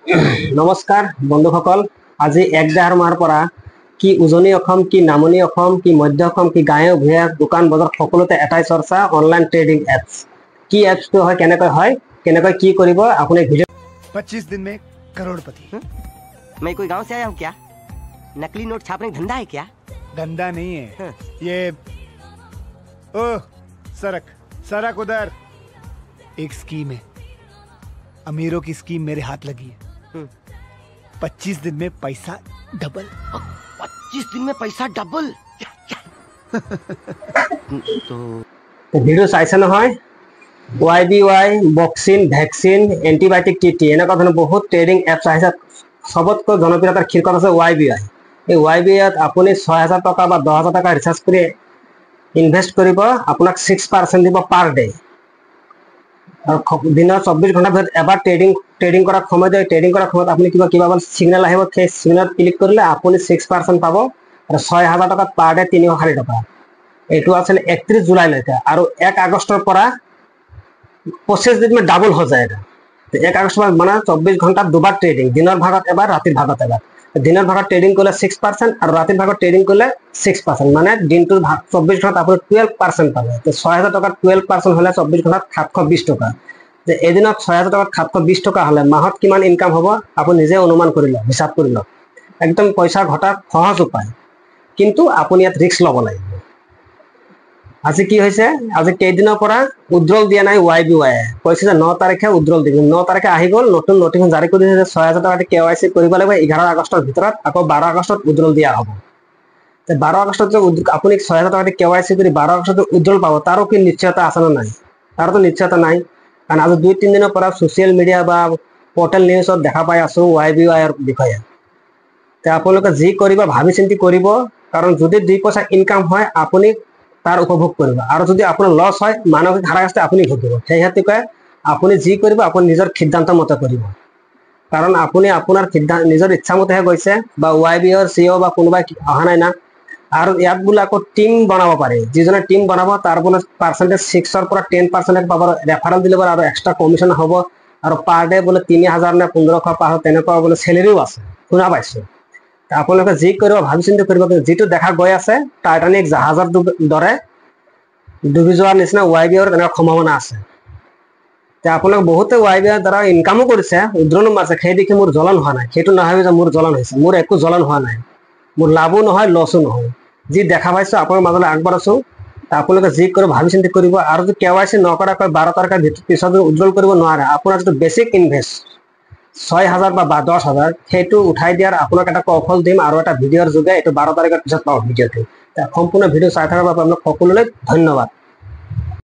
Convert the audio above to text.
নমস্কাৰ বন্ধুসকল, আজি 1-1.5 মাহৰ পৰা কি উজনি অসম, কি নামনি অসম, কি মধ্য অসম, কি গাঁৱে ভূঞে, দোকান বজাৰ সকলোতে এটাই চৰ্চা, অনলাইন ট্ৰেডিং এপছ। কি এপছটো হয়, কেনেকৈ হয়, কেনেকৈ কি কৰিব, আপুনি ভিডিঅ' 25 दिन में करोड़पति। मैं कोई गांव से आया हूँ क्या? नकली नोट छापने का धंधा है क्या? धंधा नहीं है। हाँ। ये ओ सरक सरक उधर, एक स्कीम है, अमीरों की स्कीम मेरे हाथ लगी है। 25 दिन में पैसा डबल। 25 दिन में पैसा डबल? तो ভিডিঅ' চাইছে নহয়? Y B Y, vaccine, vaccine, antibiotic, T T, এনেকুৱা ধৰণৰ বহুত ট্ৰেডিং এপছ আহিছে। চবতকৈ জনপ্ৰিয়তাৰ শীৰ্ষত আছে ৱাই বি ৱাই। এই ৱাই বি ৱাইত আপুনি 6000 টকা বা 10,000 টকা ৰিচাৰ্জ কৰি ইনভেষ্ট কৰিব, আপোনাক 6% দিব পাৰ ডে। আৰু দিনৰ 24 ঘণ্টাৰ ভিতৰত এবাৰ ট্ৰেডিং কৰাৰ সময়ত, ট্ৰেডিং কৰাৰ সময়ত আপুনি কিবা কিবা ছিগনেল আহিব, সেই ছিগনেলত ক্লিক কৰিলে আপুনি 6% পাব আৰু 6000 টকাত পাৰ ডে 360 টকা। এইটো আছিল 31 জুলাইলৈকে আৰু 1 আগষ্টৰ পৰা 25 দিন में ডাবল हो जाएगा। 1 আগষ্টৰ পৰা মানে 24 ঘণ্টাত দুবাৰ ট্ৰেডিং, দিনৰ ভাগত এবাৰ, ৰাতিৰ ভাগত এবাৰ। দিনৰ ভাগত ট্ৰেডিং কৰিলে 6% আৰু ৰাতিৰ ভাগত ট্ৰেডিং কৰিলে 6%, মানে দিনটোৰ ভাগ 24 ঘণ্টাত আপুনি 12% পাব। তো 6000 টকাত 12% হ'লে 24 ঘণ্টাত 720 টকা। যে এদিনত 6000 টকাত 720 টকা হ'লে মাহত কিমান ইনকাম হ'ব, আপুনি নিজে অনুমান কৰি লওক, হিচাপ কৰি লওক। একদম পইচা ঘটাৰ সহজ উপায়, কিন্তু আপুনি ইয়াত ৰিস্ক ল'ব লাগিব। আজি কি হৈছে, আজি কেইদিনৰ পৰা উইড্ৰল দিয়া নাই ৱাই বি ৱাই। কৈছে যে 9 তাৰিখে উইড্ৰল দিম। 9 তাৰিখে আহি গ'ল, নতুন নটিফিকেশ্যন জাৰি কৰি দিছে যে 6000 টকা কেৱাইচি কৰিব লাগিব 11 আগষ্টৰ ভিতৰত, আকৌ 12 আগষ্টত উইড্ৰল দিয়া হ'ব। 12 আগষ্টত যে আপুনি 6000 টকা কেৱাইচি কৰি 12 আগষ্টত উইড্ৰল পাব, তাৰো কি নিশ্চয়তা আছে নে নাই? তাৰোতো নিশ্চয়তা নাই। কাৰণ আজি 2-3 দিনৰ পৰা ছ'চিয়েল মিডিয়া বা পৰ্টেল নিউজত দেখা পাই আছো ৱাই বি ৱাইৰ বিষয়ে। তে আপোনালোকে যি কৰিব ভাবি চিন্তি কৰিব, কাৰণ যদি দুই পইচা ইনকাম হয়, আপুনি তাৰ উপভোগ কৰিব আৰু যদি আপোনাৰ লছ হয়, মানসিক হাৰাশাস্তি আপুনি ভুগিব। সেই হেতুকে আপুনি যি কৰিব, আপুনি নিজৰ সিদ্ধান্ত মতে কৰিব, কাৰণ আপুনি আপোনাৰ সিদ্ধান্ত নিজৰ ইচ্ছা মতেহে গৈছে বা ৱাই বি অৰ চি অ' বা কোনোবাই অহা নাই না। আৰু ইয়াত বোলে আকৌ টিম বনাব পাৰি। যিজনে টিম বনাব, তাৰ বোলে পাৰ্চেণ্টেজ 6ৰ পৰা 10% পাব, ৰেফাৰেল দিলে আৰু এক্সট্ৰা কমিশ্যন হ'ব আৰু পাৰ ডে বোলে 3000 নে 1500 পাৰ তেনেকুৱা বোলে চেলেৰিও আছে, শুনা পাইছো। আপোনালোকে যি কৰিব ভাবি চিন্তি কৰিব। কিন্তু যিটো দেখা গৈ আছে, টাইটানিক জাহাজৰ দৰে ডুবি যোৱাৰ নিচিনা ৱাই বি আৰ তেনেকুৱা সম্ভাৱনা আছে। তে আপোনালোক বহুতে ৱাই বি আৰ দ্বাৰা ইনকামো কৰিছে, উইড্ৰলো মাৰিছে, সেই দেখি মোৰ জ্বলন হোৱা নাই। সেইটো নাভাবি যে মোৰ জ্বলন হৈছে। মোৰ একো জ্বলন হোৱা নাই, মোৰ লাভো নহয়, লছো নহয়। যি দেখা পাইছো, আপোনাৰ মাজলৈ আগবঢ়াইছো। আপোনালোকে যি কৰিব ভাবি চিন্তি কৰিব। আৰু যদি কেৱাইচি নকৰাকৈ 12 তাৰিখৰ পিছত উইড্ৰল কৰিব নোৱাৰে, আপোনাৰ যিটো বেছিক ইনভেষ্ট 6000 বা 10,000, সেইটো উঠাই দিয়াৰ আপোনাক এটা কৌশল দিম আৰু এটা ভিডিঅ'ৰ যোগে। এইটো 12 তাৰিখৰ পিছত পাব ভিডিঅ'টো। সম্পূৰ্ণ ভিডিঅ' চাই থকাৰ বাবে আপোনাক সকলোলৈ ধন্যবাদ।